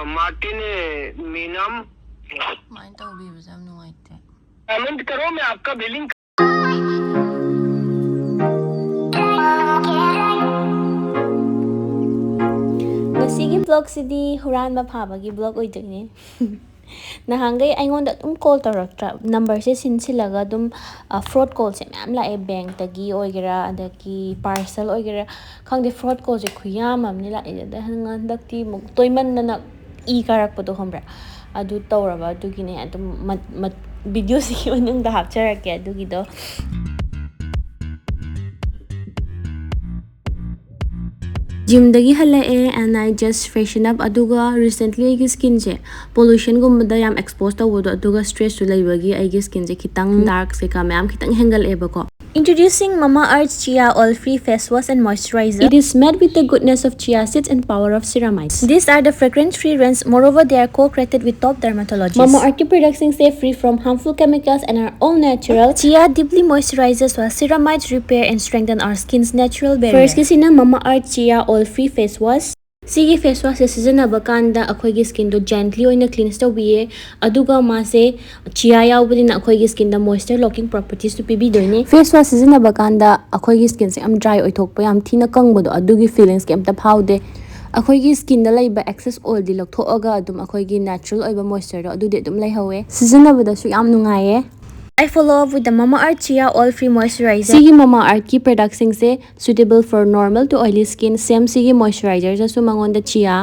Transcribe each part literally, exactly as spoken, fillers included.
Martin मेनम। ꯀꯃꯥꯏꯅ ꯇꯧꯕꯤꯕꯁꯦ ꯌꯥꯝ ꯅꯨꯡꯉꯥꯏꯇꯦ꯫ पेमेंट करो, मैं आपका बिलिंग। ꯉꯁꯤꯒꯤ ꯕ꯭ꯂꯣꯛꯁꯤꯗꯤ ꯍꯨꯔꯥꯟꯕ ꯐꯥꯕꯒꯤ ꯕ꯭ꯂꯣꯛ ꯑꯣꯏꯗꯣꯏꯅꯦ꯫ ꯅꯍꯥꯟꯈꯩ ꯑꯩꯉꯣꯟꯗ ꯑꯗꯨꯝ ꯀꯣꯜ ꯇꯧꯔꯛꯇ꯭ꯔꯥ? ꯅꯝꯕꯔꯁꯦ ꯁꯤꯟ ꯁꯤꯜꯂꯒ ꯑꯗꯨꯝ ꯐ꯭ꯔꯣꯗ ꯀꯣꯜꯁꯦ ꯃꯌꯥꯝ ꯂꯥꯛꯑꯦ, ꯕꯦꯡꯛꯇꯒꯤ ꯑꯣꯏꯒꯦꯔꯥ ꯑꯗꯒꯤ ꯄꯥꯔꯁꯦꯜ ꯑꯣꯏꯒꯦꯔꯥ, ꯈꯪꯗꯦ, ꯐ꯭ꯔꯣꯗ ꯀꯣꯜꯁꯦ ꯈꯨꯌꯥꯝ ꯑꯃꯅꯤ ꯂꯥꯛꯑꯦ꯫ ꯑꯗꯩ ꯍꯟ- ꯍꯟꯗꯛꯇꯤ ꯑꯃꯨꯛ ꯇꯣꯏꯃꯟꯗꯅ ꯏ ꯀꯥꯔꯛꯄꯗꯣ ꯈꯪꯕ꯭ꯔꯥ? ꯑꯗꯨ ꯇꯧꯔꯕ ꯑꯗꯨꯒꯤꯅꯦ꯫ ꯑꯗꯨꯝ ꯃꯠ- ꯃꯠ- ꯚꯤꯗꯤꯑꯣꯁꯤꯒꯤ ꯃꯅꯨꯡꯗ ꯍꯥꯞꯆꯔꯛꯀꯦ ꯑꯗꯨꯒꯤꯗꯣ꯫ ꯖꯤꯝꯗꯒꯤ ꯍꯜꯂꯛꯑꯦ and I just freshen up. ꯑꯗꯨꯒ recently ꯑꯩꯒꯤ ꯁ꯭ꯀꯤꯟꯁꯦ ꯄꯣꯂꯨꯁꯟꯒꯨꯝꯕꯗ ꯌꯥꯝ ꯑꯦꯛꯁꯄꯣꯖ ꯇꯧꯕꯗꯣ, ꯑꯗꯨꯒ ꯁ꯭ꯇ꯭ꯔꯦꯁꯁꯨ ꯂꯩꯕꯒꯤ ꯑꯩꯒꯤ ꯁ꯭ꯀꯤꯟꯁꯦ ꯈꯤꯇꯪ ꯗꯥꯔꯛ ꯀꯩꯀꯥ ꯃꯌꯥꯝ ꯈꯤꯇꯪ ꯍꯦꯟꯒꯠꯂꯛꯑꯦꯕꯀꯣ꯫ Introducing Mama Earth Chia Oil Free Face Wash and Moisturizer. It is made with the goodness of chia seeds and power of ceramides. These are the fragrance-free rinse. Moreover, they are co-created with top dermatologists. ꯃꯃꯥ ꯑꯥꯔꯠꯀꯤ ꯄ꯭ꯔꯗꯛꯁꯤꯡꯁꯦ free from harmful chemicals and are all natural. Chia deeply moisturizes while ceramides repair and strengthen our skin's natural barrier. ꯐꯥꯔꯁꯀꯤꯁꯤꯅ ꯃꯃꯥ art chia oil free face wash. ꯁꯤꯒꯤ face ꯋꯥꯁꯁꯦ ꯁꯤꯖꯤꯟꯅꯕ ꯀꯥꯟꯗ ꯑꯩꯈꯣꯏꯒꯤ ꯁ꯭ꯀꯤꯟꯗꯣ ꯖꯦꯟꯇꯂꯤ ꯑꯣꯏꯅ ꯀ꯭ꯂꯤꯟꯁ ꯇꯧꯕꯤꯌꯦ, ꯑꯗꯨꯒ ꯃꯥꯁꯦ ꯆꯤꯌꯥ ꯌꯥꯎꯕꯅꯤꯅ ꯑꯩꯈꯣꯏꯒꯤ ꯁ꯭ꯀꯤꯟꯗ ꯃꯣꯏꯁꯆꯔ ꯂꯣꯀꯤꯡ ꯄ꯭ꯔꯣꯄꯔꯇꯤꯁꯇꯨ ꯄꯤꯕꯤꯗꯣꯏꯅꯦ꯫ ꯐꯦꯁ ꯋꯥꯁ ꯁꯤꯖꯤꯟꯅꯕ ꯀꯥꯟꯗ ꯑꯩꯈꯣꯏꯒꯤ ꯁ꯭ꯀꯤꯟꯁꯦ ꯌꯥꯝ ꯗ꯭ꯔꯥꯏ ꯑꯣꯏꯊꯣꯛꯄ, ꯌꯥꯝ ꯊꯤꯅ ꯀꯪꯕꯗꯣ, ꯑꯗꯨꯒꯤ ꯐꯤꯂꯤꯡꯁ ꯀꯩꯝꯇ ꯐꯥꯎꯗꯦ꯫ ꯑꯩꯈꯣꯏꯒꯤ ꯁ꯭ꯀꯤꯟꯗ ꯂꯩꯕ ꯑꯦꯛꯁꯦꯁ ꯑꯣꯏꯜꯗꯤ ꯂꯧꯊꯣꯛꯑꯒ ꯑꯗꯨꯝ ꯑꯩꯈꯣꯏꯒꯤ ꯅꯦꯆꯔꯦꯜ ꯑꯣꯏꯕ ꯃꯣꯏꯁꯆꯔꯗꯣ ꯑꯗꯨꯗꯤ ꯑꯗꯨꯝ ꯂꯩꯍꯧꯋꯦ꯫ ꯁꯤꯖꯤꯟꯅꯕꯗꯁꯨ ꯌꯥꯝ ꯅꯨꯡꯉꯥꯏꯌꯦ꯫ I follow up with the Mama Earth Chia Oil Free Moisturizer. ꯁꯤꯒꯤ ꯃꯃꯥ ꯑꯥꯔꯠꯀꯤ ꯄ꯭ꯔꯗꯛꯁꯤꯡꯁꯦ suitable for normal to oily skin. ꯁꯦꯝ ꯁꯤꯒꯤ ꯃꯣꯏꯁꯆꯔꯥꯏꯖꯔꯗꯁꯨ ꯃꯉꯣꯟꯗ ꯆꯤꯌꯥ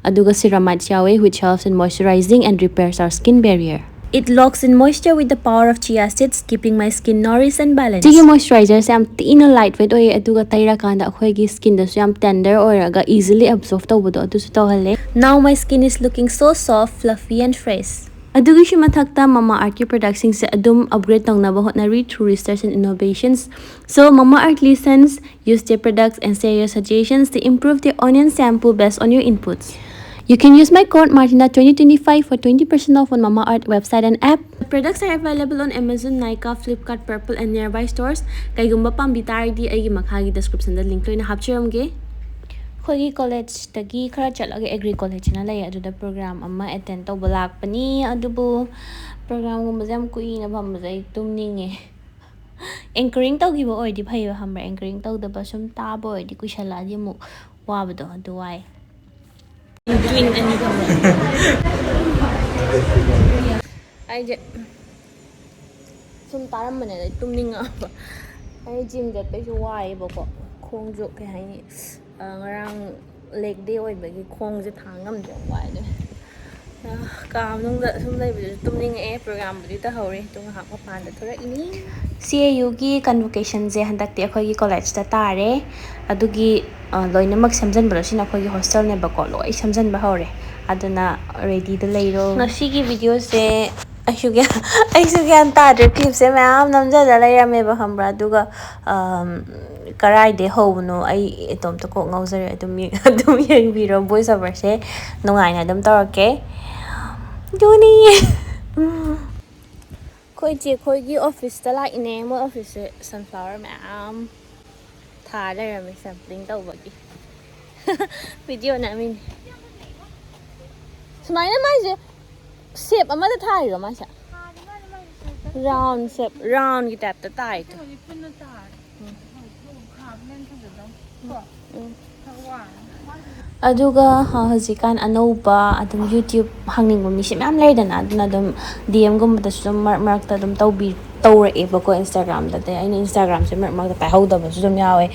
ꯑꯗꯨꯒ ꯁꯤꯔꯥꯃꯥꯏꯠꯁ ꯌꯥꯎꯋꯦ, which helps in moisturizing and repairs our skin barrier. It locks in moisture with the power of chia seeds, keeping my skin nourished and balanced. ꯁꯤꯒꯤ ꯃꯣꯏꯁꯆꯔꯥꯏꯖꯔꯁꯦ ꯌꯥꯝ ꯊꯤꯅ light weight ꯑꯣꯏꯌꯦ, ꯑꯗꯨꯒ ꯇꯩꯔꯀꯥꯟꯗ ꯑꯩꯈꯣꯏꯒꯤ ꯁ꯭ꯀꯤꯟꯗꯁꯨ ꯌꯥꯝ ꯇꯦꯟꯗꯔ ꯑꯣꯏꯔꯒ ꯏꯖꯤꯂꯤ ꯑꯦꯕꯖꯣꯔꯕ ꯇꯧꯕꯗꯣ ꯑꯗꯨꯁꯨ ꯇꯧꯍꯜꯂꯦ꯫ Now my skin is looking so soft, fluffy and fresh. ꯑꯗꯨꯒꯤꯁꯨ ꯃꯊꯛꯇ ꯃꯃꯥ ꯑꯥꯔꯠꯀꯤ ꯄ꯭ꯔꯗꯛꯁꯤꯡꯁꯦ ꯑꯗꯨꯝ ꯑꯞꯒ꯭ꯔꯦꯗ ꯇꯧꯅꯕ ꯍꯣꯠꯅꯔꯤ through research and innovations. So Mama Earth listens, use their products and share your suggestions to improve their onion shampoo based on your inputs. You can use my code Martina twenty twenty-five for twenty percent off on Mama Earth website and app. The products are available on Amazon, Nykaa, Flipkart, Purplle and nearby stores. ꯀꯩꯒꯨꯝꯕ ꯄꯥꯝꯕꯤ ꯇꯥꯔꯗꯤ ꯑꯩꯒꯤ ꯃꯈꯥꯒꯤ ꯗꯤꯁꯀ꯭ꯔꯤꯞꯁꯟꯗ link ꯂꯣꯏꯅ ꯍꯥꯞꯆꯔꯝꯒꯦ꯫ ꯑꯩꯈꯣꯏꯒꯤ ꯀꯣꯂꯦꯖꯇꯒꯤ ꯈꯔ ꯆꯠꯂꯒ agri college ꯑꯅ ꯂꯩ, ꯑꯗꯨꯗ ꯄ꯭ꯔꯣꯒ꯭ꯔꯥꯝ ꯑꯃ ꯑꯦꯇꯦꯟ ꯇꯧꯕ ꯂꯥꯛꯄꯅꯤ꯫ ꯑꯗꯨꯕꯨ ꯄ꯭ꯔꯣꯒ꯭ꯔꯥꯝꯒꯨꯝꯕꯁꯦ ꯌꯥꯝ ꯀꯨꯏꯅ ꯐꯝꯕꯁꯦ ꯑꯩ ꯇꯨꯝꯅꯤꯡꯉꯦ꯫ ꯑꯦꯡꯀꯔꯤꯡ ꯇꯧꯈꯤꯕ ꯑꯣꯏꯔꯗꯤ ꯐꯩꯕ, ꯈꯪꯕ꯭ꯔꯥ? ꯑꯦꯡꯀꯔꯤꯡ ꯇꯧꯗꯕ ꯁꯨꯝ ꯇꯥꯕ ꯑꯣꯏꯔꯗꯤ ꯀꯨꯏꯁꯜꯂꯛꯑꯗꯤ ꯑꯃꯨꯛ ꯋꯥꯕꯗꯣ ꯑꯗꯨ ꯋꯥꯏ꯫ ꯇ꯭ꯋꯤꯟ ꯑꯅꯤ ꯐꯝꯕ꯫ ꯑꯩꯁꯦ ꯁꯨꯝ ꯇꯥꯔꯝꯕꯅꯦ, ꯑꯗꯩ ꯇꯨꯝꯅꯤꯡꯉꯛꯑꯕ꯫ ꯑꯩ ꯖꯤꯝ ꯆꯠꯄꯩꯁꯨ ꯋꯥꯏꯑꯦꯕꯀꯣ, ꯈꯣꯡꯁꯨ ꯀꯩ ꯍꯥꯏꯅꯤ, ꯑ, ꯉꯔꯥꯡ ꯂꯦꯛ ꯗꯦ ꯑꯣꯏꯕꯒꯤ ꯈꯣꯡꯁꯦ ꯊꯥꯡ ꯉꯝꯗ꯭ꯔꯦ, ꯋꯥꯏ ꯑꯗꯨꯅ꯫ ꯑ, ꯀꯥ ꯃꯅꯨꯡꯗ ꯁꯨꯝ ꯂꯩꯕꯗꯨꯁꯨ ꯇꯨꯝꯅꯤꯡꯉꯛꯑꯦ, ꯄ꯭ꯔꯣꯒ꯭ꯔꯥꯝꯕꯨꯗꯤ ꯇꯧꯍꯧꯔꯤ, ꯑꯗꯨ ꯉꯥꯏꯍꯥꯛ ꯃꯄꯥꯟꯗ ꯊꯣꯛꯂꯛꯏꯅꯤ꯫ ꯁꯤ ꯑꯦ ꯌꯨꯒꯤ ꯀꯟꯚꯣꯀꯦꯁꯟꯁꯦ ꯍꯟꯗꯛꯇꯤ ꯑꯩꯈꯣꯏꯒꯤ ꯀꯣꯂꯦꯖꯇ ꯇꯥꯔꯦ꯫ ꯑꯗꯨꯒꯤ, ꯑ, ꯂꯣꯏꯅꯃꯛ ꯁꯦꯝꯖꯤꯟꯕꯗꯣ, ꯁꯤꯅ ꯑꯩꯈꯣꯏꯒꯤ ꯍꯣꯁꯇꯦꯜꯅꯦꯕꯀꯣ, ꯂꯣꯏ ꯁꯦꯝꯖꯤꯟꯕ ꯍꯧꯔꯦ꯫ ꯑꯗꯨꯅ ꯔꯦꯗꯤꯗ ꯂꯩꯔꯣ꯫ ꯉꯁꯤꯒꯤ ꯚꯤꯗꯤꯑꯣꯁꯦ ꯑꯩꯁꯨ ꯒ꯭ꯌꯥꯟ, ꯑꯩꯁꯨ ꯒ꯭ꯌꯥꯟ ꯇꯥꯗ꯭ꯔꯦ꯫ ꯀ꯭ꯂꯤꯞꯁꯦ ꯃꯌꯥꯝ ꯅꯝꯖꯜꯂ ꯂꯩꯔꯝꯃꯦꯕ, ꯈꯪꯕ꯭ꯔꯥ? ꯑꯗꯨꯒ, ꯑꯝ, ꯀꯔꯥꯏꯗꯩ ꯍꯧꯕꯅꯣ ꯑꯩ ꯏꯇꯣꯝꯇ ꯀꯣꯛ ꯉꯥꯎꯖꯔꯦ꯫ ꯑꯗꯨꯝ ꯌꯦꯡ-, ꯑꯗꯨꯝ ꯌꯦꯡꯕꯤꯔꯣ꯫ ꯚꯣꯏꯁ ꯑꯣꯚꯔꯁꯦ ꯅꯨꯡꯉꯥꯏꯅ ꯑꯗꯨꯝ ꯇꯧꯔꯛꯀꯦ꯫ ꯑꯗꯨꯅꯤ꯫ ꯑꯩꯈꯣꯏ ꯆꯦ ꯈꯣꯏꯒꯤ ꯑꯣꯐꯤꯁꯇ ꯂꯥꯛꯏꯅꯦ꯫ ꯃꯣꯏ ꯑꯣꯐꯤꯁꯁꯦ ꯁꯟꯐ꯭ꯂꯥꯋꯔ ꯃꯌꯥꯝ ꯊꯥ ꯂꯩꯔꯝꯃꯦ, ꯁꯦꯝꯄ꯭ꯂꯤꯡ ꯇꯧꯕꯒꯤ꯫ ꯚꯤꯗꯤꯑꯣ ꯅꯝꯃꯤꯅꯦ꯫ ꯁꯨꯃꯥꯏꯅ ꯃꯥꯏꯁꯦ ꯁꯦꯞ ꯑꯃꯗ ꯊꯥꯔꯤꯔꯣ ꯃꯥꯁꯦ? ꯔꯥꯎꯟ ꯁꯦꯞ, ꯔꯥꯎꯟꯒꯤ ꯇꯥꯏꯞꯇ ꯇꯥꯏꯗꯣ꯫ ꯎꯝ꯫ ꯑꯗꯨꯒ, ꯑ, ꯍꯧꯖꯤꯛꯀꯥꯟ ꯑꯅꯧꯕ ꯑꯗꯨꯝ YouTube ꯍꯥꯡꯅꯤꯡꯕ ꯃꯤꯁꯦ ꯃꯌꯥꯝ ꯂꯩꯗꯅ, ꯑꯗꯨꯅ ꯑꯗꯨꯝ ꯗꯤ ꯑꯦꯝꯒꯨꯝꯕꯗꯁꯨ ꯑꯗꯨꯝ ꯃꯔꯛ ꯃꯔꯛꯇ ꯑꯗꯨꯝ ꯇꯧꯕꯤ-, ꯇꯧꯔꯛꯑꯦꯕꯀꯣ, Instagram-ꯗꯗꯤ꯫ ꯑꯩꯅ Instagram-ꯁꯦ ꯃꯔꯛ ꯃꯔꯛꯇ ꯄꯥꯏꯍꯧꯗꯕꯁꯨ ꯑꯗꯨꯝ ꯌꯥꯎꯋꯦ꯫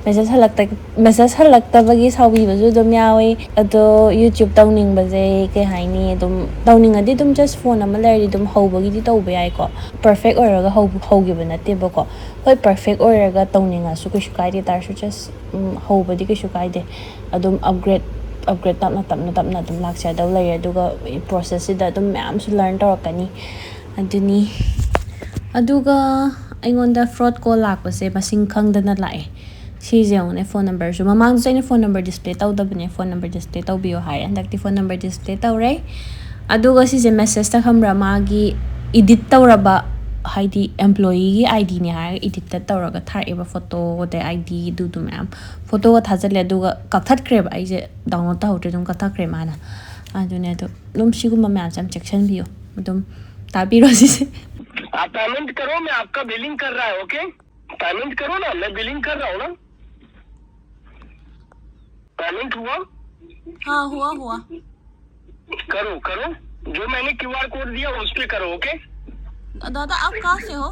ꯃꯦꯁꯦꯖ ꯍꯜꯂꯛꯇ-, ꯃꯦꯁꯦꯖ ꯍꯜꯂꯛꯇꯕꯒꯤ ꯁꯥꯎꯕꯤꯕꯁꯨ ꯑꯗꯨꯝ ꯌꯥꯎꯋꯦ꯫ ꯑꯗꯣ YouTube ꯇꯧꯅꯤꯡꯕꯁꯦ ꯀꯩ ꯍꯥꯏꯅꯤ, ꯑꯗꯨꯝ ꯇꯧꯅꯤꯡꯉꯗꯤ ꯑꯗꯨꯝ just ꯐꯣꯟ ꯑꯃ ꯂꯩꯔꯗꯤ ꯑꯗꯨꯝ ꯍꯧꯕꯒꯤꯗꯤ ꯇꯧꯕ ꯌꯥꯏꯀꯣ꯫ ꯄꯔꯐꯦꯛ ꯑꯣꯏꯔꯒ ꯍꯧ-, ꯍꯧꯈꯤꯕ ꯅꯠꯇꯦꯕꯀꯣ꯫ ꯍꯣꯏ, ꯄꯔꯐꯦꯛ ꯑꯣꯏꯔꯒ ꯇꯧꯅꯤꯡꯉꯁꯨ ꯀꯩꯁꯨ ꯀꯥꯏꯗꯦ, ꯇꯥꯔꯁꯨ just, ꯎꯝ, ꯍꯧꯕꯗꯤ ꯀꯩꯁꯨ ꯀꯥꯏꯗꯦ꯫ ꯑꯗꯨꯝ upgrade, upgrade ꯇꯞꯅ, ꯇꯞꯅ, ꯇꯞꯅ ꯑꯗꯨꯝ ꯂꯥꯛꯆꯗꯧ ꯂꯩꯔꯦ꯫ ꯑꯗꯨꯒ process-ꯁꯤꯗ ꯑꯗꯨꯝ ꯃꯌꯥꯝꯁꯨ learn ꯇꯧꯔꯛꯀꯅꯤ꯫ ꯑꯗꯨꯅꯤ꯫ ꯑꯗꯨꯒ ꯑꯩꯉꯣꯟꯗ fraud call ꯂꯥꯛꯄꯁꯦ ꯃꯁꯤꯡ ꯈꯪꯗꯅ ꯂꯥꯛꯑꯦ꯫ ꯁꯤꯁꯦ ꯌꯦꯡꯉꯨꯅꯦ, ꯐꯣꯟ ꯅꯝꯕꯔꯁꯨ꯫ ꯃꯃꯥꯡꯗꯁꯨ ꯑꯩꯅ ꯐꯣꯟ ꯅꯝꯕꯔ display ꯇꯧꯗꯕꯅꯦ, ꯐꯣꯟ ꯅꯝꯕꯔ display ꯇꯧꯕꯤꯌꯣ ꯍꯥꯏꯔꯦ꯫ ꯍꯟꯗꯛꯇꯤ ꯐꯣꯟ ꯅꯝꯕꯔ display ꯇꯧꯔꯦ꯫ ꯑꯗꯨꯒ ꯁꯤꯁꯦ ꯃꯦꯁꯦꯖꯇ ꯈꯪꯕ꯭ꯔꯥ, ꯃꯥꯒꯤ edit ꯇꯧꯔꯕ ꯍꯥꯏꯗꯤ ꯑꯦꯝꯄ꯭ꯂꯣꯌꯤꯒꯤ ꯑꯥꯏ ꯗꯤꯅꯦ ꯍꯥꯏꯔꯒ ꯏꯗꯤꯠꯇ ꯇꯧꯔꯒ ꯊꯥꯔꯛꯑꯦꯕ, ꯐꯣꯇꯣ ꯑꯗꯩ ꯑꯥꯏ ꯗꯤ ꯑꯗꯨꯗꯨ ꯃꯌꯥꯝ꯫ ꯐꯣꯇꯣꯒ ꯊꯥꯖꯤꯜꯂꯦ, ꯑꯗꯨꯒ ꯀꯛꯊꯠꯈ꯭ꯔꯦꯕ꯫ ꯑꯩꯁꯦ ꯗꯥꯎꯟꯂꯣꯗ ꯇꯧꯍꯧꯗ꯭ꯔꯦ, ꯑꯗꯨꯝ ꯀꯛꯊꯠꯈ꯭ꯔꯦ ꯃꯥꯅ꯫ ꯑꯗꯨꯅꯦ, ꯑꯗꯣ ꯑꯗꯨꯝ ꯁꯤꯒꯨꯝꯕ ꯃꯌꯥꯝꯁꯦ ꯌꯥꯝ ꯆꯦꯛꯁꯤꯟꯕꯤꯌꯨ꯫ ꯑꯗꯨꯝ ꯇꯥꯕꯤꯔꯣ ꯁꯤꯁꯦ꯫ आप पेमेंट करो, मैं आपका बिलिंग कर रहा है, ओके? पेमेंट करो ना, मैं बिलिंग कर रहा हूँ ना। पेमेंट हुआ? हाँ, हुआ हुआ। करो करो, जो मैंने क्यूआर कोड दिया उस पे करो, ओके? दादा, आप कहाँ से हो?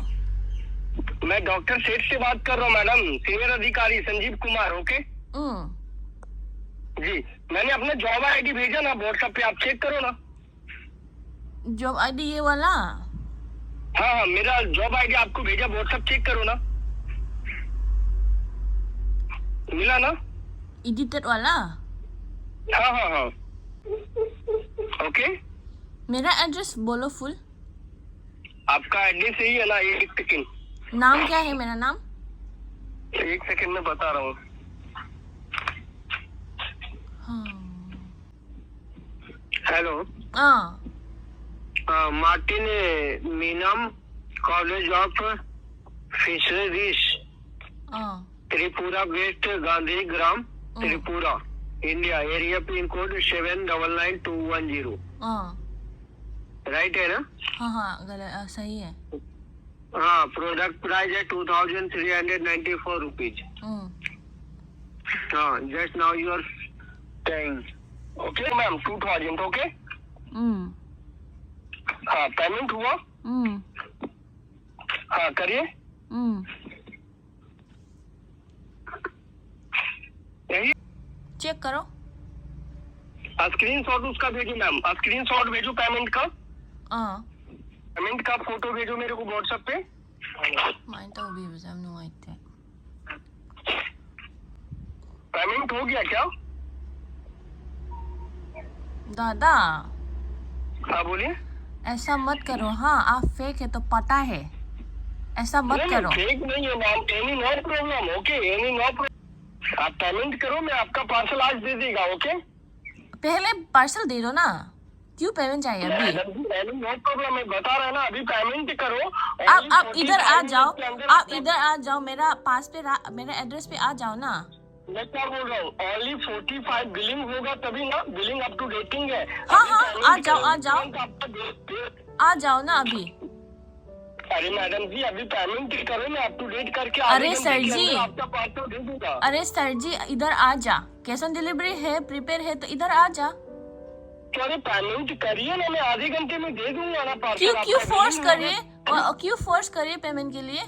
मैं डॉक्टर सेठ से बात कर रहा हूँ मैडम, सीनियर अधिकारी संजीव कुमार, ओके? हम्म। जी, मैंने अपना जॉब आईडी भेजा ना व्हाट्सएप पे, आप चेक करो ना। जॉब आईडी ये वाला? हाँ हाँ, मेरा जॉब आईडी आपको भेजा, व्हाट्सएप चेक करो ना। मिला ना? एडिटेड वाला? हाँ हाँ हाँ, ओके। मेरा एड्रेस बोलो फुल। आपका एड्रेस यही है ना? एक सेकेंड, नाम क्या है मेरा नाम? एक सेकेंड में बता रहा हूँ। हाँ। हेलो, हाँ। Martin Meenam, college of fisheries, हाँ। Tripura west, Gandhi Gram, Tripura, India. Area pin code seven double nine two one zero. हाँ। राइट है ना? हाँ हाँ, गलत, आ, सही है। हाँ, प्रोडक्ट प्राइस है two thousand three hundred ninety four rupees. Hmm. हाँ, just now you are paying. Okay ma'am, two thousand, okay. Hmm. हाँ, पेमेंट हुआ? हम्म। हाँ, करिए। हम्म। यही चेक करो। स्क्रीनशॉट उसका भेजो मैम, स्क्रीनशॉट भेजो पेमेंट का। हाँ। पेमेंट का फोटो भेजो मेरे को व्हाट्सएप पे। ꯀꯃꯥꯏꯅ ꯇꯧꯕꯤꯕꯁꯦ ꯌꯥꯝ ꯅꯨꯡꯉꯥꯏꯇꯦ꯫ पेमेंट हो गया क्या? दादा, हाँ, बोलिए। ऐसा मत करो। हाँ, आप फेक है तो पता है, ऐसा मत करो। फेक नहीं है ma'am, any no problem, okay, any no problem. आप पेमेंट करो, मैं आपका पार्सल आज दे देगा, ओके। पहले पार्सल दे दो ना। क्यों पेमेंट चाहिए अभी? मैडम जी, मैडम, नो प्रॉब्लम है, बता रहा ना, अभी पेमेंट करो। आप आप इधर आ जाओ, आप इधर आ जाओ, मेरा पास पे रा, मेरा एड्रेस पे आ जाओ ना। मैं क्या बोल रहा हूँ, ओनली फोर्टी फाइव बिलिंग होगा तभी ना, बिलिंग अप टू डेटिंग है। हाँ, अभी हाँ, पेमेंट आ जाओ, करो, आ जाओ। तुरंत आपका दे- दे- आ जाओ ना अभी। अरे मैडम जी, अभी पेमेंट करो ना, अप टू डेट करके आधे अरे घंटे सर के जी। अंदर आपका पार्सल दे दूंगा। अरे सर जी, इधर आ जा, कैश ऑन डिलीवरी है, प्रीपेड है, तो इधर आ जा। तो अरे पेमेंट करिए ना, मैं आधे घंटे में दे दूंगा ना पार्सल। क्यों क्यों आपका फोर्स बिलिंग करिए? होगा। और क्यों फोर्स करिए पेमेंट के लिए?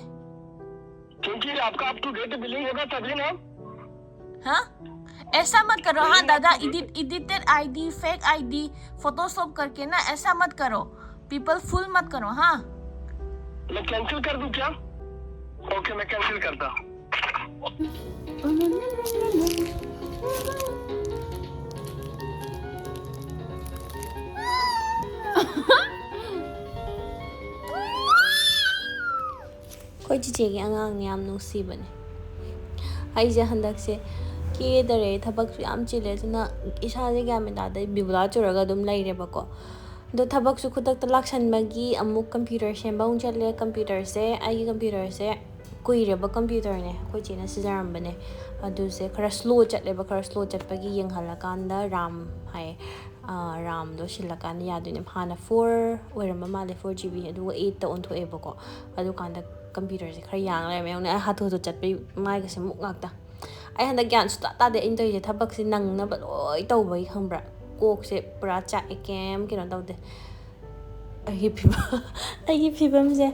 क्योंकि आपका अप टू डेट बिलिंग होगा तभी ना। हाँ, ऐसा मत करो। हाँ दादा, edit edited ID, fake ID, Photoshop करके ना ऐसा मत करो। पीपल फूल मत करो। हाँ, मैं कैंसिल कर दूं क्या? ओके, मैं कैंसिल करता। ꯑꯩꯈꯣꯏ ꯆꯤꯆꯦꯒꯤ ꯑꯉꯥꯡꯅꯤ, ꯌꯥꯝ ꯅꯨꯡꯁꯤꯕꯅꯦ꯫ ꯑꯩꯁꯦ ꯍꯟꯗꯛꯁꯦ ꯀꯦꯗꯔꯦ, ꯊꯕꯛꯁꯨ ꯌꯥꯝ ꯆꯤꯜꯂꯦ, ꯑꯗꯨꯅ ꯏꯁꯥꯁꯦ ꯒ꯭ꯌꯥꯟ ꯃꯦꯟ ꯇꯥꯗꯦ, ꯕꯤꯕꯨꯂꯥ ꯆꯨꯔꯒ ꯑꯗꯨꯝ ꯂꯩꯔꯦꯕꯀꯣ꯫ ꯑꯗꯣ ꯊꯕꯛꯁꯨ ꯈꯨꯗꯛꯇ ꯂꯥꯛꯁꯟꯕꯒꯤ ꯑꯃꯨꯛ ꯀꯝꯄ꯭ꯌꯨꯇꯔ ꯁꯦꯝꯕ ꯑꯃꯨꯛ ꯆꯠꯂꯦ꯫ ꯀꯝꯄ꯭ꯌꯨꯇꯔꯁꯦ, ꯑꯩꯒꯤ ꯀꯝꯄ꯭ꯌꯨꯇꯔꯁꯦ ꯀꯨꯏꯔꯕ ꯀꯝꯄ꯭ꯌꯨꯇꯔꯅꯦ, ꯑꯩꯈꯣꯏ ꯆꯦꯅ ꯁꯤꯖꯔꯝꯕꯅꯦ꯫ ꯑꯗꯨꯁꯦ ꯈꯔ ꯁ꯭ꯂꯣ ꯆꯠꯂꯦꯕ, ꯈꯔ ꯁ꯭ꯂꯣ ꯆꯠꯄꯒꯤ ꯌꯦꯡꯍꯜꯂꯀꯥꯟꯗ ꯔꯥꯝ ꯍꯥꯏ, ꯔꯥꯝꯗꯣ ꯁꯤꯜꯂꯀꯥꯟꯗ ꯌꯥꯗꯣꯏꯅꯦ꯫ ꯍꯥꯟꯅ ꯐꯣꯔ ꯑꯣꯏꯔꯝꯕ ꯃꯥꯜꯂꯦ, ꯐꯣꯔ ꯖꯤ ꯕꯤ, ꯑꯗꯨꯒ ꯑꯩꯠꯇ ꯑꯣꯟꯊꯣꯛꯑꯦꯕꯀꯣ꯫ ꯑꯗꯨꯀꯥꯟꯗ ꯀꯝꯄ꯭ꯌꯨꯇꯔꯁꯦ ꯈꯔ ꯌꯥꯡ ꯂꯩꯔꯝꯃꯦ꯫ ꯌꯦꯡꯉꯨꯅꯦ, ꯑꯩ ꯍꯥꯊꯨ ꯍꯥꯊꯨ ꯆꯠꯄꯩ ꯃꯥꯏꯒꯁꯦ ꯃꯨꯛ ꯉꯥꯛꯇ꯫ ꯑꯩ ꯍꯟꯗꯛ ꯒ꯭ꯌꯥꯟ ꯁꯨꯡꯇꯥ ꯇꯥꯗꯦ ꯑꯩꯅ ꯇꯧꯔꯤꯁꯦ, ꯊꯕꯛꯁꯦ ꯅꯪꯅꯕ ꯂꯣꯏ ꯇꯧꯕꯒꯤ, ꯈꯪꯕ꯭ꯔꯥ? ꯀꯣꯛꯁꯦ ꯄꯨꯔꯥ ꯆꯥꯛꯑꯦ, ꯀꯩꯝ ꯀꯩꯅꯣ ꯇꯧꯗꯦ꯫ ꯑꯩꯒꯤ ꯐꯤꯕꯝ ꯑꯩꯒꯤ ꯐꯤꯕꯝꯁꯦ꯫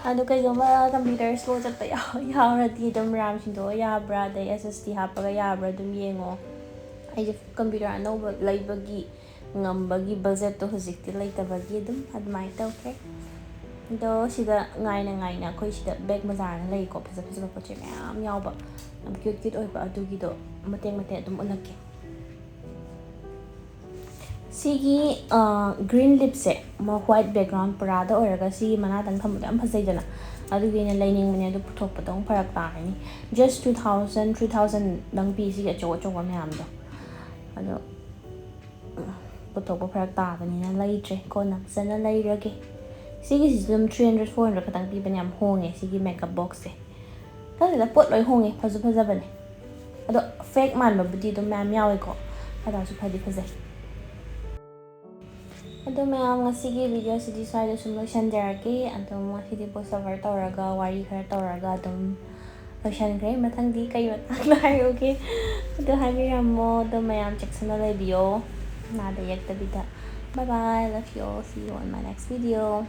ꯑꯗꯣ ꯀꯩꯒꯨꯝꯕ ꯀꯝꯄ꯭ꯌꯨꯇꯔ ꯁ꯭ꯂꯣ ꯆꯠꯄ ꯌꯥꯎ- ꯌꯥꯎꯔꯗꯤ ꯑꯗꯨꯝ ꯔꯥꯝ ꯁꯤꯟꯗꯣꯛꯑ ꯌꯥꯕ꯭ꯔꯥ, ꯑꯗꯩ ꯑꯦꯁ ꯑꯦꯁ ꯗꯤ ꯍꯥꯞꯄꯒ ꯌꯥꯕ꯭ꯔꯥ ꯑꯗꯨꯝ ꯌꯦꯡꯉꯣ꯫ ꯑꯩꯁꯦ ꯀꯝꯄ꯭ꯌꯨꯇꯔ ꯑꯅꯧꯕ ꯂꯩꯕꯒꯤ ꯉꯝꯕꯒꯤ ꯕꯖꯦꯠꯇꯣ ꯍꯧꯖꯤꯛꯇꯤ ꯂꯩꯇꯕꯒꯤ ꯑꯗꯨꯝ ꯑꯗꯨꯃꯥꯏꯅ ꯇꯧꯈ꯭ꯔꯦ꯫ ꯑꯗꯣ ꯁꯤꯗ ꯉꯥꯏꯅ ꯉꯥꯏꯅ ꯑꯩꯈꯣꯏ ꯁꯤꯗ ꯕꯦꯒ ꯃꯖꯥꯅ ꯂꯩꯀꯣ, ꯐꯖ ꯐꯖꯕ ꯄꯣꯠ ꯆꯩ ꯃꯌꯥꯝ ꯌꯥꯎꯕ, ꯌꯥꯝ ꯀ꯭ꯌꯨꯠ ꯀ꯭ꯌꯨꯠ ꯑꯣꯏꯕ, ꯑꯗꯨꯒꯤꯗꯣ ꯃꯇꯦꯛ ꯃꯇꯦꯛ ꯑꯗꯨꯝ ꯎꯠꯂꯛꯀꯦ꯫ ꯁꯤꯒꯤ ꯒ꯭ꯔꯤꯟ ꯂꯤꯞꯁꯦ ꯋꯥꯏꯠ ꯕꯦꯛꯒ꯭ꯔꯥꯎꯟ ꯄꯨꯔꯥꯗ ꯑꯣꯏꯔꯒ ꯁꯤꯒꯤ ꯃꯅꯥꯗꯪ ꯊꯝꯕꯗꯣ ꯌꯥꯝ ꯐꯖꯩꯗꯅ, ꯑꯗꯨꯒꯤ ꯑꯩꯅ ꯂꯩꯅꯤꯡꯕꯅꯦ, ꯑꯗꯨ ꯄꯨꯊꯣꯛꯄꯗꯣ ꯑꯃꯨꯛ ꯐꯔꯛ ꯇꯥꯔꯅꯤ꯫ ꯖꯁ ꯇꯨ ꯊꯥꯎꯖꯟ, ꯊ꯭ꯔꯤ ꯊꯥꯎꯖꯟꯗꯪ ꯄꯤ ꯁꯤꯒꯤ ꯑꯆꯧ ꯑꯆꯧꯕ ꯃꯌꯥꯝꯗꯣ꯫ ꯑꯗꯣ ꯄꯨꯊꯣꯛꯄ ꯐꯔꯛ ꯇꯥꯕꯅꯤꯅ ꯂꯩꯗ꯭ꯔꯦ꯫ ꯀꯣꯟꯅ ꯐꯖꯅ ꯂꯩꯔꯒꯦ꯫ ꯁꯤꯒꯤꯁꯤꯁꯨ ꯑꯗꯨꯝ three hundred, four hundred ꯈꯛꯇꯪ ꯄꯤꯕꯅꯦ꯫ ꯌꯥꯝ ꯍꯣꯡꯉꯦ ꯁꯤꯒꯤ makeup boxꯁꯦ꯫ ꯈꯪꯗꯦꯗ, ꯄꯣꯠ ꯂꯣꯏ ꯍꯣꯡꯉꯦ, ꯐꯁꯨ ꯐꯖꯕꯅꯦ꯫ ꯑꯗꯣ fake ꯃꯥꯟꯕꯕꯨꯗꯤ ꯑꯗꯨꯝ ꯃꯌꯥꯝ ꯌꯥꯎꯋꯦꯀꯣ, ꯐꯖꯁꯨ ꯐꯗꯤ ꯐꯖꯩ꯫ ꯑꯗꯣ ꯃꯌꯥꯝ, ꯉꯁꯤꯒꯤ videoꯁꯤꯗꯤ ꯁ꯭ꯋꯥꯏꯗ ꯁꯨꯝ ꯂꯣꯏꯁꯟꯖꯔꯒꯦ꯫ ꯑꯗꯨꯝ ꯉꯁꯤꯗꯤ voice over ꯇꯧꯔꯒ, ꯋꯥꯔꯤ ꯈꯔ ꯇꯧꯔꯒ ꯑꯗꯨꯝ ꯂꯣꯏꯁꯟꯈ꯭ꯔꯦ꯫ ꯃꯊꯪꯗꯤ ꯀꯩ ꯃꯇꯥꯡꯗ ꯍꯥꯏꯔꯛꯎꯒꯦ? ꯑꯗꯨ ꯍꯥꯏꯕꯤꯔꯝꯃꯣ꯫ ꯑꯗꯣ ꯃꯌꯥꯝ ꯆꯦꯛꯁꯤꯟꯅ ꯂꯩꯕꯤꯌꯣ, ꯅꯥꯗ ꯌꯦꯛꯇꯕꯤꯗ꯫ Bye bye, love you all, see you on my next video꯫